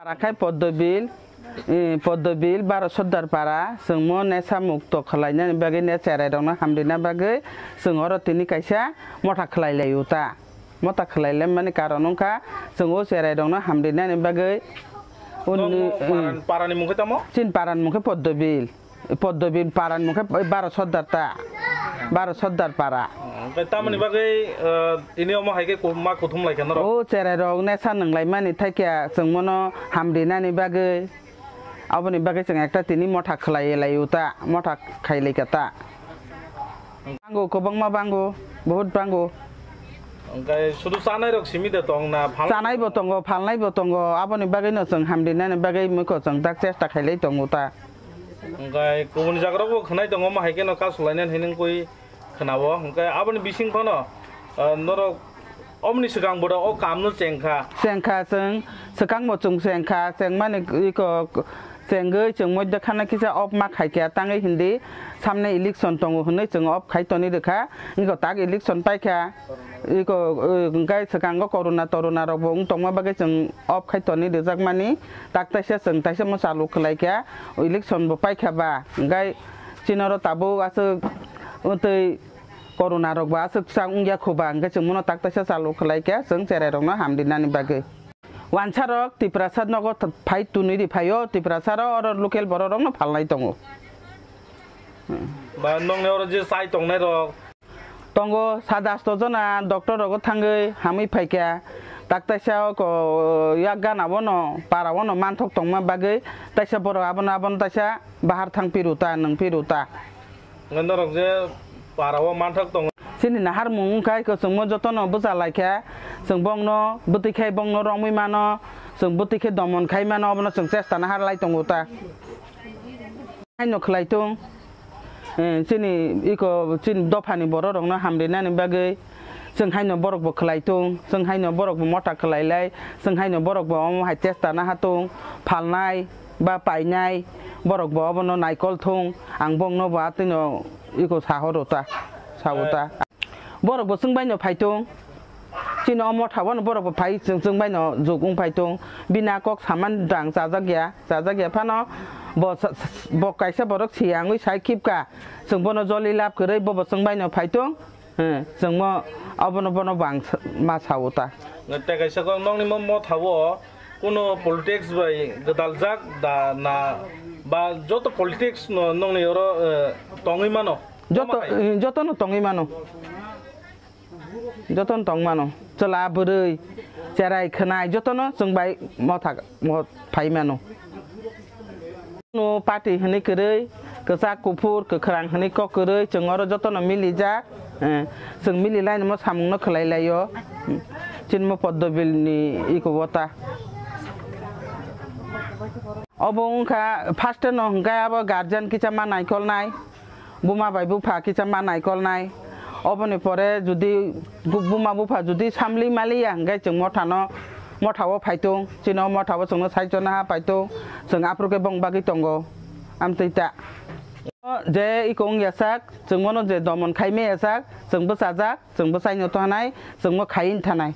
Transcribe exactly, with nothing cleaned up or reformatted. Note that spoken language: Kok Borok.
Para khai Poddobil, eh, Poddobil baro Sordar para, chwngmo nesa mukto khwlainani bagwi ne cherai rokno hamrina bagwi chwng oro tini kaisa motha khwlai lai uta. Motha khwlai lai mani karon wngkha chwng o cherai rokno hamrinani bagwi. Uni, Tamo eh, paran-, parani mung khe tamo? Chin paran mung khe Poddobil. Poddobil paran mung khe baro Sordar ta. Baro Sordar para. Hwnkhe tamoni bagwi, eh, tini omo hai khe ku-, ma kuthum lai kha norok? O cherai rok nesa nwnglai mani thai khe chwng mono hamrinani bagwi. Aboni bagwi chwng ekta tini motha khwlai lai uta, motha khai lai kha ta. Bango, kwbangma bango, bahut bango. Hwnkhe sudu chanai rok simi de tong na, phalnai? Chanai bo tongo, phalnai bo tongo, aboni bagwi no chwng hamrinani bagwi muikwthwng tak chesta khai lai tongo ta. Hwnkhe kubuni jaga rok bo khwnai tongo, omo hai khe no kasu lainani hinwi khwnao, hwnkhe aboni bising phano, ah, norok omoni swkang boda o kaam no chengkha. Chengkha chwng, swkang bo chwng chengkha, chengmani iko chengwi chwng moidya khana kisa off ma khaikha tangwi hindi samne election tongo hwnwi chwng off khai toni rwkha, iko tak election paikha, iko, eh, hwnkhe swkango corona torona rok bo wng tongma bagwi chwng off khai toni rwjakmani tak taisa chwng taisa mo chalu khwlaikha, election bo paikha ba, hwnkhe chini oro tabuk aswk twi Corona rok ba aswk kisa wngya kho ba, hwnkhe chwng bono tak taisa chalu khwlai khe chwng cherai rokno hamrinani bagwi. Wansa rok Tiprasa nogo th-, phai tunui ri phaio, Tiprasa ro oro local borok rokno phalnai tongo. Ba nongni oro je chai tongnai rok? Tongo, sat asto jona doctor rogo thangwi hamwi phaikha, tak taisa o ko yak gana bono para bono manthok tongma bagwi taisa borok abono, abono taisa bahar thang piru ta, nwng piru ta. Hwnkhe norok je para o manthok tongo. Chini naharmung wngkha, iko chwngmo jotono bwcha laikha, chwng bongno bwtwi khai bongno romwi mano, chwng bwtwi khe domon khai mano, obono chwng chesta nahar lai tongo ta. Haino khlai tung, eh, chini iko chini dophani borok rokno hamrinani bagwi, chwng haino borok bo khlai tung, chwng haino borok bo motha khlai lai, chwng haino borok bo omo hai chesta naha tung, phalnai. Ba painai, borok bo obono naikol thung, ang bongno bo atwino iko sahoro ta, sao ta. Borok bo chwng baino phai tung, chini o motha bono borok bo phai chwng, chwng baino juk wng phai tung, bini a kok saman dang chajak ya, chajak ya phano bo sa-, sa-, bo kaisa borok siyangwi sai khibka, chwng bono joli lab kwrwi bo bo chwng baino phai tung. He, chwngmo abono bono bo ang sa-, ma sao ta. Tei kaisa kok nokni mo motha o kuno politics bai gwdaljak da na ba joto politics no nokni oro, eh, tongwi mano? Joto, Tamo hai? Eh, jotono tongwi mano. Jotono tong mano. Chwla, bwrwi, cherai, khwnai jotono chwng bai motha mo phai mano. No party hwnwi kwrwi, kwchak, kuphur, kwkhwrang hwnwi kok kwrwi, chwng oro jotono milijak, eh, chwng mililainimo samungno khwlai laio, hmm, chinmo Poddobilni iko wota. Obo wngkha first no hwnkhe abo guardian kisa ma naikolnai. Buma bai bupha kisa ma naikolnai. Oboni pore jodi bu-, buma bupha jodi samli maliya hwnkhe chwng mothano, mothao phaitung, chini o mothao chwngno saichona ha paitung, chwng aphuru khe bong bagwi tongo. Amtwi ta. Je iko wngya sak, chwng bono je domon khai maya sak, chwng bwchajak, chwng bwchaino thanai, chwngbo khaiwi thanai.